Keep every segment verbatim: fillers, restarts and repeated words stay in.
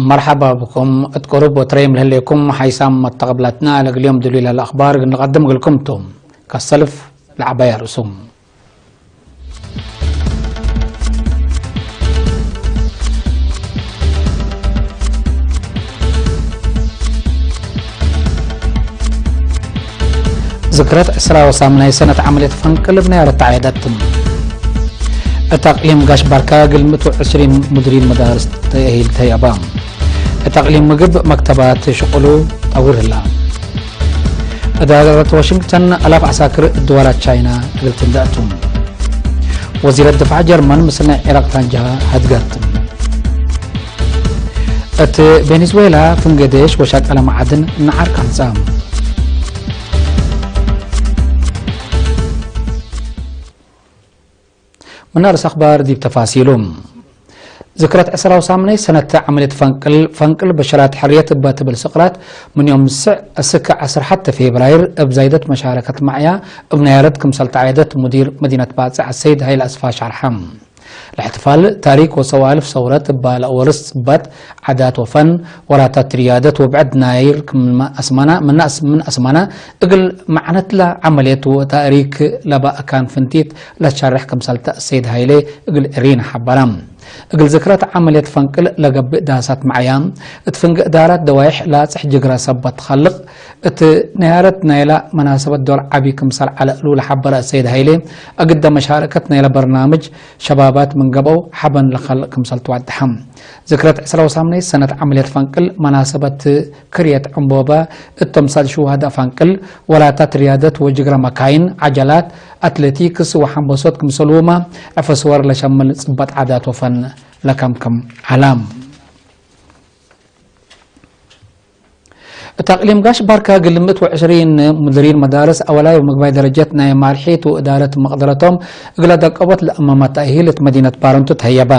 መርሐባ ብኩም። እት ቅሩብ ወትረይም ለህሌኩም ሓይሳም መተቀብላትና፣ ለእግል ዮም ድሉይ ለህለ አኽባር እግል ንቀድም እግልኩም ቱ። ከሰልፍ ለዐባይ አርእሱም። ዝክረት ዕስራ ወሳምናይ ሰነት ዐመልየት ፈንቅል እብ ነያረት ተዐየደት። እት አቅሊም ጋሽ ባርካ እግል ምእት ወዕስሪን ሙድሪን መዳርስ ተእሂል ተህየባ። እት አቅሊም ምግብ መክተባት ሽቁሉ ጠውር ህላ። እዳረት ዋሽንግተን አላፍ ዐሳክር እድዋራት ቻይና እግል ትንደአቱ። ወዚረት ድፋዕ ጀርመን ምስል ናይ ዒራቅ ታንጃ ሀድገት። እት ቬኔዝዌላ ፍንጌ ዴሽ ወሻቀለ መዓድን ነዓር ካንጻ። ምን አርእስ አኽባር ዲብ ተፋሲሉ። ዝክረት ዕስራ ወሳምነይ ሰነት ዐመልየት ፈንቅል፣ ፈንቅል በሸራት ሕርየት እበ ትብል ስቅላት፣ ምን ዮም ስዕ እስክ ዐስር ሐቴ ፌብራይር እብ ዛይደት መሻረከት መዕያ እብ ነያረት ክምሰል ተዐየደት ሙዲር መዲነት ባጽዕ አሰይድ ሀይለ አስፋ ሸርሐ። ለእሕትፋል ታሪክ ወሰዋልፍ ሰውረት እባ ለአወርስ ጽባት ዓዳት ወፈን፣ ወራታት ርያደት ወብዕድ ናይር ክም አስማና፣ ምን አስ-፣ ምን አስማና እግል መዕነትለ ዐመልየት ወታእሪክ ለበ አካን ፍንቲት ለትሸርሕ ክምሰልተ አሰይድ ሀይሌ እግል ኤሪና ሐበረ። እግል ዝክረት ዐመልየት ፈንቅል ለገብእ ዳሳት መዕያ፣ እት ፍንጌ እዳራት ደዋይሕ ላጽሕ ጅግረ ሰበት ትኸልቅ፣ እት ነያረት ናይላ መናሰበት ዶር ዐቢ ክምሰል ዐለ እሉ ለሐበረ አሰይድ ሀይሌ፣ አግደ መሻረከት ናይለ በርናምጅ ሸባባት ምን ገብአው ሐበን ለከልቅ ክምሰል ትወደሐ። ዝክረት ዕስራ ወሳምነይ ሰነት ዐመልየት ፈንቅል መናሰበት ክርየት ዕንቦበ እት ተምሳል ሽሁዳእ ፈንቅል፣ ወላታት ርያደት ወጅግረ መካይን፣ ዐጀላት፣ አትሌቲክስ ወሐንበሶት ክምሰልሁመ ዕፈ ስወር ለሸምል ጽበጥ ዓዳት ወፈን ለከምክም ዐለ። እት አቅሊም ጋሽ ባርካ እግል ምእት ወዕስሪን ሙድሪን መዳርስ አወላይ ወምግባይ ደረጀት ናይ ማርሒት ወእዳረት መቅደረቶም እግለ ደቀቦት ለአመመ ተእሂል እት መዲነት ባረንቱ ተህየበ።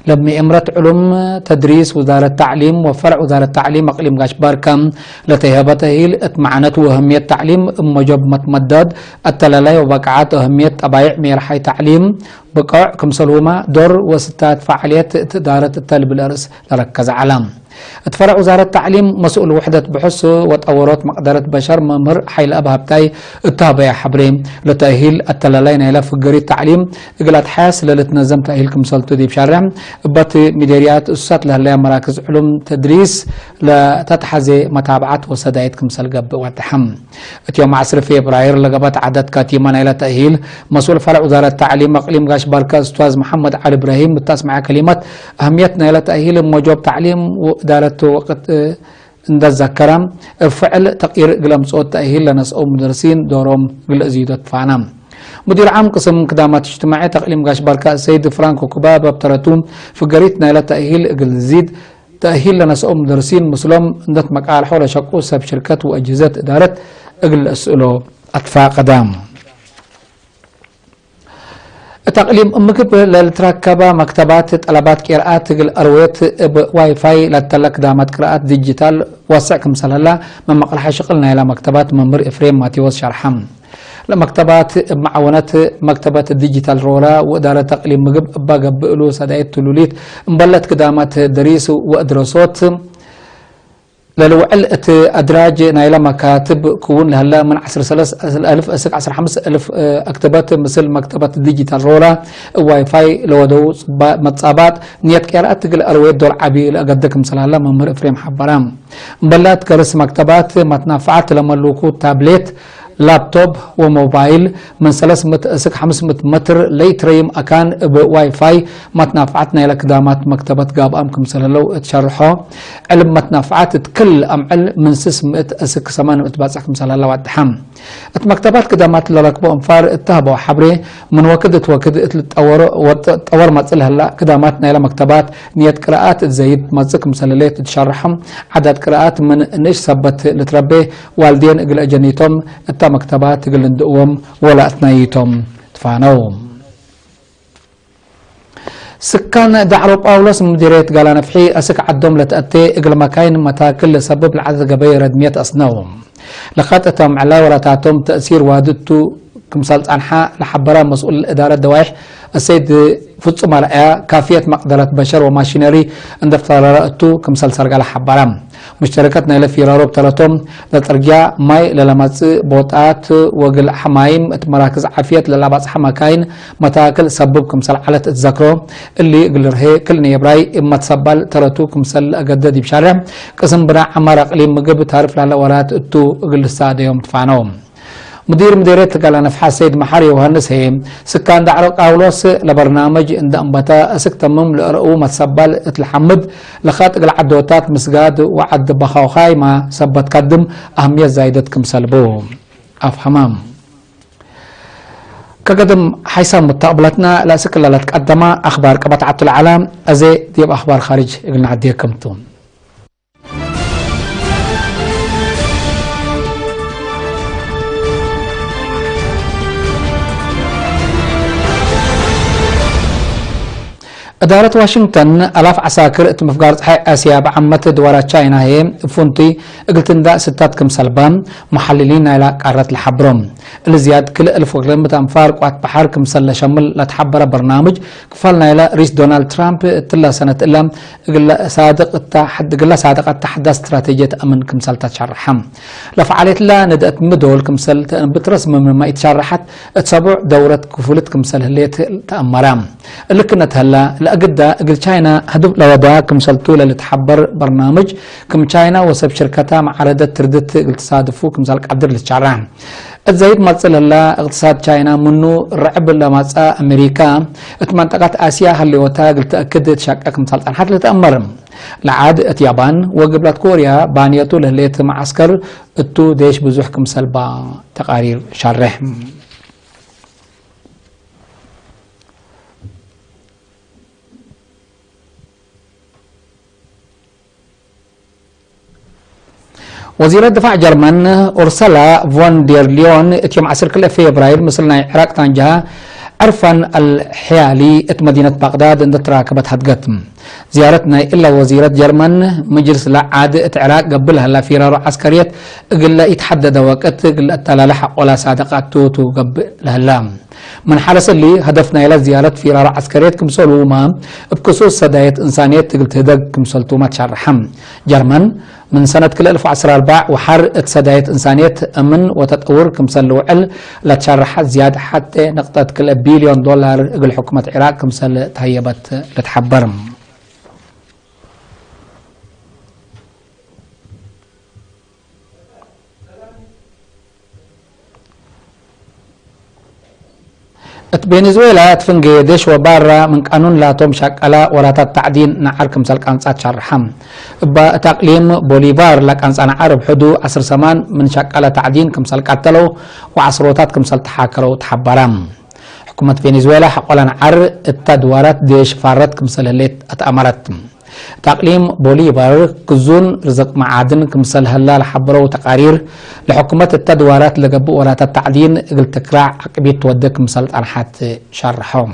ለምኤምረት ዕሉም ተድሪስ ውዛረት ተዕሊም ወፈርዕ ውዛረት ተዕሊም አቅሊም ጋሽ ባርካ ለተህየበ ተእሂል እት መዕነት ወእህምየት ተዕሊም እብ መጆብ መትመደድ አተላላይ ወበቃዓት ወእህምየት ጠባይዕ ሜርሓይ ተዕሊም ብቆዕ ክምሰልሁመ ዶር ወስታት ፈዓልየት እት እዳረት እተ ልብል አርእስ ለረከዘ ዐለ። እት ፈረዕ ውዛረት ተዕሊም መስኡል ውሕደት ብሑስ ወጠወሮት መቅደረት በሸር መምህር ሐይለአብ ሀብታይ እተ ሀበየ ሐብሬ፣ ለተእሂል አተላላይ ናይለ ፍገሪት ተዕሊም እግል አትሐያስ ለልትነዘም ተእሂል ክምሰልቱ ዲብ ሻርዕ እበት ሚዴርያት እሱሳት ለህለያ መራክዝ ዕሉም ተድሪስ ለተትሐዜ መታብዐት ወሰዳይት ክምሰል ገብእ ወደሐ። እት ዮም ዐስር ፌብራይር ለገብአት ዓዳት ካቲመ ናይለ ተእሂል፣ መስኡል ፈርዕ ውዛረት ተዕሊም አቅሊም ጋሽ ባርካ እስቷዝ መሐመድ ዐሊ እብራሂም እት አስመዐ ከሊመት፣ አህምየት ናይለ ተእሂል እብ መጆብ ተዕሊም ወእዳረት ወቅት እንደ ዘከረ፣ እብ ፍዕል ተቅይር እግል አምጽኦት ተእሂል ለነስአው ሙደርሲን ዶሮም እግል እዚዶ ትፋነ። ሙዲር ዓም ቅስም ክዳማት እጅትማዕየት አቅሊም ጋሽ ባርካ ሰይድ ፍራንኮ ኩባብ እብ ተረቱ፣ ፍገሪት ናይለ ተእሂል እግል ዚድ፣ ተእሂል ለነስአው ሙደርሲን ምስሎም እንደ ትመቃልሖ ለሸቁ ሰብ ሽርከት ወአጅህዘት እዳረት እግል ለአስእሎ አትፋቀደ። እት አቅሊም ምግብ ለልትረከበ መክተባት ጠለባት ቄርአት እግል አርዌት እብ ዋይፋይ ለተለ ክዳማት ቅርአት ዲጂታል ወሰዕ ክምሰል ህላ መመቅለሐ ሽቅል ናይላ መክተባት መምህር ኤፍሬም ማቴዎስ ሸርሐ። ለመክተባት እብ መዓወነት መክተበት ዲጂታል ሮላ ወእዳረት አቅሊም ምግብ እባ ገብእ እሉ ሰዳይት ትሉሊት እምበለት ክዳማት ደሪስ ወእድረሶት ለልውዕል እት አድራጅ ናይለ መካትብ ክውን ለህለ ምን ዐስር ሰለስ አልፍ እስክ ዐስር ሐምስ አልፍ አክተበት ምስል መክተበት ዲጂታል ሮላ እብ ዋይፋይ ለወደው መትጻባጥ ንየት ቄርአት እግል አርዌት ዶል ዐቢ ለአገደ ክምሰል ሀለ መምህር ኤፍሬም ሐበረ። እምበላት ገርስ መክተባት መትናፍዓት ለመሉኩ ታብሌት፣ ላፕቶፕ ወሞባይል ምን ሰለስ ምእት እስክ ሐምስ ምእት መትር ለኢትረይም አካን እብ ዋይፋይ መትናፍዓት ናይለ ክዳማት መክተበት ጋብአም ክምሰል ህለው እት ሸርሖ፣ ዕልብ መትናፍዓት እት ክል አምዕል ምን ስስ ምእት እስክ ሰማን ምእት ባጽዕ ክምሰል ሀለ ወደሐ። እት መክተባት ክዳማት ለረክቦ እንፋር እት ተህበው ሐብሬ፣ ምን ወክድ እት ወክድ እት ልጠወሮ ወጠወር መጽእ ለህላ ክዳማት ናይለ መክተባት ንየት ቅርአት እት ዘይድ መጽእ ክምሰል ህሌት እት ሸርሐም፣ ዓዳት ቅርአት ምን ንእሽ ሰበት ልትረቤ ዋልዴን እግል አጀኒቶም እተ መክተባት እግል ልንድእዎም ወለአትናይቶም ትፋነው። ስካን ዳዕሮ ጳውሎስ ምዲርየት ጋላ ነፍሒ አስክ ዐዶም ለትአቴ እግል መካይን መታክል ለሰብብ ለዐለት ገበይ ረድምየት አስነው። ለከጥ እተ ምዕለ ወራታቶም ተእሲር ዋድድ ቱ ክምሰል ጸንሐ ለሐበረ መስኡል እዳረት ደዋይሕ አሰይድ ፍጹም አርአያ፣ ካፍየት መቅደረት በሸር ወማሺነሪ እንዴ ፈጠረ እቱ ክምሰል ሰርገለ ሐበረ። ሙሽተረከት ናይለ ፊራሮ እብ ተረቶም፣ ለጽርግያ ማይ ለለመጽእ ቦጣት ወግል ሐማይም እት መራክዝ ዓፍየት ለለአባጽሐ መካይን መታክል ሰብብ ክምሰል ዐለት እት ዘክሮ፣ እሊ እግል ልርሄ ክል ነየብራይ እብ መትሰባል ተረቱ ክምሰል ለአገደ ዲብ ሻርሕ ቅስም ብናእ ዐማር አቅሊም ምግብ ታርፍ ላለ ወራት እቱ እግል ልሳደዮም ትፋነው። ሙዲር ምዴርየት ጋላ ነፍሐ ሰይድ መሐር ዮሐንስ ህዬ፣ ስካን ዳዕሮ ቃውሎስ ለበርናምጅ እንደ አንበተ አስክ ተምም ለአርአዉ መትሰባል እት ለሐምድ፣ ለከጥ እግል ዐዶታት ምስጋድ ወዐድ በኻውካይማ ሰበት ከድም አህምየት ዛይደት ክምሰል ቡ አፍሀመ። ከገድም ሐይሳም ሙተቅብለትና ለአስክ ለለትቀደመ አክባር ቀበት ዐቱ ለዐለ፣ አዜ ዲብ አክባር ካርጅ እግል ነዐድየክም ቱ። እዳረት ዋሽንግተን፣ አላፍ ዐሳክር እት ምፍጋር ጸሓይ አስያ በዐመት ድዋራት ቻይና ህዬ እብ ፍንቱይ እግል ትንዳእ ስታት ክምሰል በ፣ መሐልሊን ናይላ ቃረት ለሐብሮ። እሊ ዝያድ ክልኤ እልፍ ወክልኤ ምእት አንፋር ቋት በሐር ክምሰል ለሸምል ለትሐበረ በርናምጅ፣ ክፋል ናይለ ሪስ ዶናልድ ትራምፕ እትለ ሰነት እለ እግለ ሳድቅ እተ ሐድ-፣ እግለ ሳድቅ እተ ሐዳስ ስትራቴጅየት አምን ክምሰል ተሸርሐ። ለፈዓልየትለ ንድአት ምዶል ክምሰል ተእንብት ረስምምመ ኢትሸረሐት፣ እት ሰቡዕ ደውረት ክፉልት ክምሰል ህሌት ተአመረ። እሊ ክነት ህለ፣ ለአግደ እግል ቻይና ህዱፍ ለወዳ ክምሰልቱ ለልትሐበር በርናምጅ፣ ክም ቻይና ወሰብ ሽርከታ መዓረደት ትርድት እግል ትሳድፉ ክምሰል ቀድር ልትሸረሕ። እት ዘይት መጽእ ለህላ እቅትሳድ ቻይና ምኑ ርዕብ ለማጽአ አሜሪካ፣ እት መንጠቀት አስያ ህልዮታ እግል ተአክድ ትሸቄ ክምሰል ጸንሐት ልትአመር። ለዓድ እት ያባን ወግብለት ኮርያ ባንየቱ ለህሌት መዓስከር እቱ ዴሽ ብዙሕ ክምሰል ባ ተቃሪር ሸሬሕ። ወዚረት ድፋዕ ጀርመን ኡርሰላ ቮን ዴር ሊዮን እት ዮም ዐስር ክልኤ ፌብራይር ምስል ናይ ዕራቅ ታንጃሃ ዕርፋን አልሕያሊ እት መዲነት ባቅዳድ እንዴ ትራከበት ሀድገት። ዝያረት ናይ እለ ወዚረት ጀርመን፣ ምጅልስ ለዓድ እት ዕራቅ ገብእ ለሀላ ፊራሮ ዐስከርየት እግለ ኢትሐደደ ወቅት እግለ እተላለ ሐቆላ ሳደቃት ቱ ገብእ ለሀላ። ምን ሐለስ እሊ፣ ሀደፍ ናይለ ዝያረት ፊራሮ ዐስከርየት ክምሰሉመ፣ እብ ክሱስ ሰዳየት እንሳንየት እግል ትህደግ ክምሰልቱመ ትሸርሐ። ጀርመን፣ ምን ሰነት ክልኤ እልፍ ወዐስር ወአርበዕ ወሐር እት ሰዳየት እንሳንየት አምን ወተጠውር ክምሰል ልውዕል ለትሸርሐት ዝያድ ሐቴ ንቅጠት ክልኤ ቢልዮን ዶላር እግል ሕኩመት ዒራቅ ክምሰል ተሀየበት ልትሐበር። እት ቬኔዙዌላ እት ፍንጌ ዴሽ ወባራ ምን ቃኑን ላቶም ሸቀለ ወራታት ተዕዲን ነዐር ክምሰል ቃንጻት ሸርሐ። እበ እት አቅሊም ቦሊቫር ለቃንጻ ነዐር እብ ሕዱ ዐስር ሰማን ምን ሸቀለ ተዕዲን ክምሰል ቀተለው ወዐስሮታት ክምሰል ተሓከረው ተሐበረ። ሕኩመት ቬኔዙዌላ ሐቆለ ነዐር እተ ድዋራት ዴሽ ፋረት ክምሰል ህሌት አትአመረት። እት አቅሊም ቦሊቫር ክዙን ርዝቅ መዓድን ክምሰል ሀላ ለሐበረው ተቃሪር፣ ለሕኩመት እተ ድዋራት ለገብእ ወራታት ተዕዲን እግል ትክራዕ አቅቢት ትወዴ ክምሰል ጸንሐት ሸርሐው።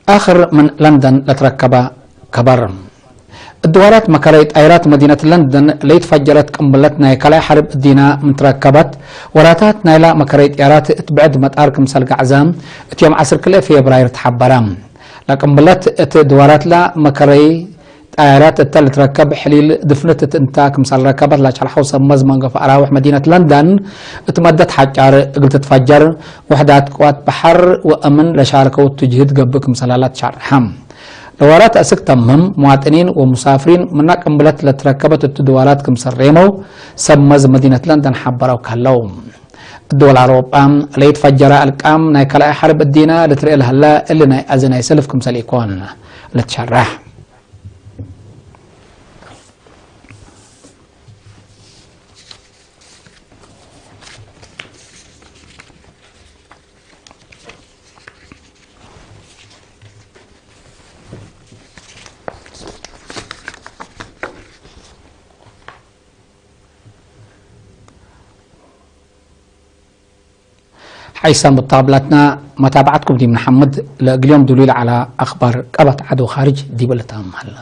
አክር ምን ለንደን ለትረከበ ከበር። እድዋራት መከረይ ጣይራት መዲነት ለንደን ለይትፈጀረት ቅንብለት ናይ ከላይ ሐርብ እዲና ምን ትረከበት፣ ወራታት ናይላ መከረይ ጣይራት እት ብዕድ መጣር ክምሰል ገዕዘ እት ዮም ዐስር ክልኤ ፌብራይር ተሐበረ። ለቅንብለት እት ድዋራትላ መከረይ ጣይራት እተ ልትረከብ ሕሊል ድፍንት እት እንታ ክምሰል ረከበት ለሸርሐው ሰብ መዝ መንገፍ አራውሕ መዲነት ለንደን፣ እት መደት ሐጫር እግል ትትፈጀር፣ ውሕዳት ቅዋት በሐር ወአምን ለሻርከው ትጅህድ ገብእ ክምሰል ሀላ ትሸርሐ። ለወራት አስክ ተምም፣ ሙዋጥኒን ወሙሳፍሪን ምና ቅንብለት ለትረከበት እቱ ድዋራት ክምሰል ሬመው፣ ሰብ መዝ መዲነት ለንደን ሐበረው ከለው። እት ድወል አውሮጳ ለይትፈጀረ አልቃም ናይ ከልአይ ሐርብ እዲነ ልትርኤ ለሀለ፣ እሊ ናይ አዜ ናይ ሰልፍ ክምሰል ኢኮን ልትሸረሕ። ዐይሳም ብጣብላትና መታብዐትኩም ዲብ ነሐምድ። ለእግል ዮም ዱሉይ ለዐለ አክባር ቀበት ዐድ ወካርጅ ዲብ ልታምም ሀለ።